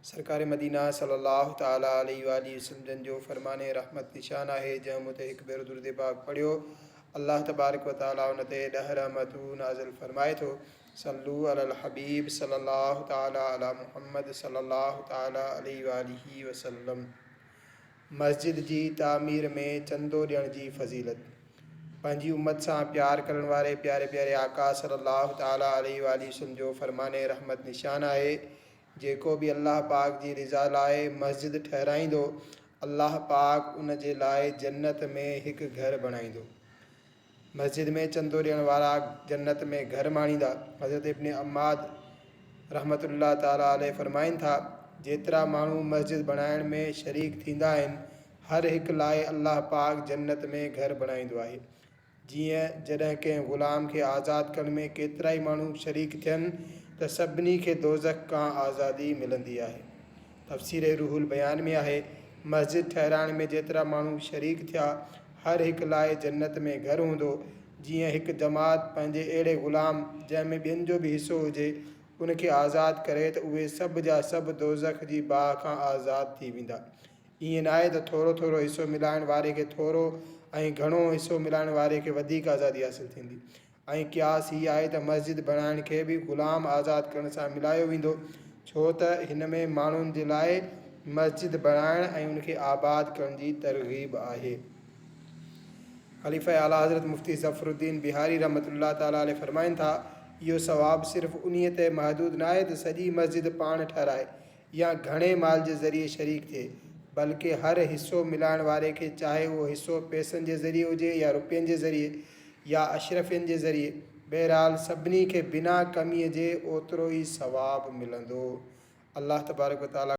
سرڪار مدينه صلّي الله تعالٰي عليه واٰله وسلّم جن جو فرمان رحمت نشان آهي، جنهن مون تي هڪ ڀيرو درود پاڪ پڙهيو، الله تبارڪ و تعالٰي ان تي ڏھ رحمتون نازل فرمائي ٿو. صلّو علي الحبيب صلّي الله تعالٰي علي محمّد صلّي الله تعالٰي عليه واٰله وسلّم. مسجد جي تعمير ۾ چندو ڏيڻ جي فضيلت. پنهنجي امت سان پيار ڪرڻ واري پياري پياري آقا صلّي الله تعالٰي عليه واٰله وسلّم جو فرمان رحمت نشان آهي، جيڪو به الله پاڪ جي رضا لاء مسجد ٺهرائيندو، الله پاڪ ان جي لاء جنت ۾ هڪ گهر بڻائيندو. مسجد ۾ چندو ڏيڻ وارا جنت ۾ گهر ماڻيندا. حضرت ابن عماد رحمة الله تعالٰي عليه فرمائن ٿا، جيترا ماڻهو مسجد بڻائڻ ۾ شريڪ ٿيندا آهن، هر هڪ لاء الله پاڪ جنت ۾ گهر بڻائيندو آهي. جيئن جڏهن ڪنهن غلام کي آزاد ڪرڻ ۾ ڪيترائي ماڻهو شريڪ ٿين ته سڀني کي دوزخ کان آزادي ملندي آهي. تفسير روح البيان ۾ آهي، مسجد ٺهرائڻ ۾ جيترا ماڻهو شريڪ ٿيا، هر هڪ لاء جنت ۾ گهر هوندو. جيئن هڪ جماعت پنهنجي اهڙي غلام، جنهن ۾ ٻين جو به حصو هجي، ان کي آزاد ڪري ته اهي سڀ جا سڀ دوزخ جي باهه کان آزاد ٿي ويندا. ائين ناهي ته ٿورو ٿورو حصو ملائڻ واري کي ٿورو ۽ گهڻو حصو ملائڻ واري کي وڌيڪ آزادي حاصل ٿيندي ۽ قياس هي آهي ته مسجد بڻائڻ کي به غلام آزاد ڪرڻ سان ملايو ويندو ڇو ته هن ۾ ماڻهن جي لاء مسجد بڻائڻ ۽ ان کي آباد ڪرڻ جي ترغيب آهي. خليفه اعليٰ حضرت مفتي ظفر الدين بهاري رحمة الله تعالٰي عليه فرمائن ٿا، اهو ثواب صرف انهيء تي محدود ناهي ته سڄي مسجد پاڻ ٺهرائي يا گهڻي مال جي ذريعي شريڪ ٿئي، بلڪه هر حصو ملائڻ واري کي چاهي اهو حصو پئسن جي ذريعي هجي يا روپين جي ذريعي يا اشرفين جي ذريعي، بهرحال سڀني کي بنا ڪميء جي اوترو ئي ثواب ملندو. الله تبارڪ و تعاليٰ.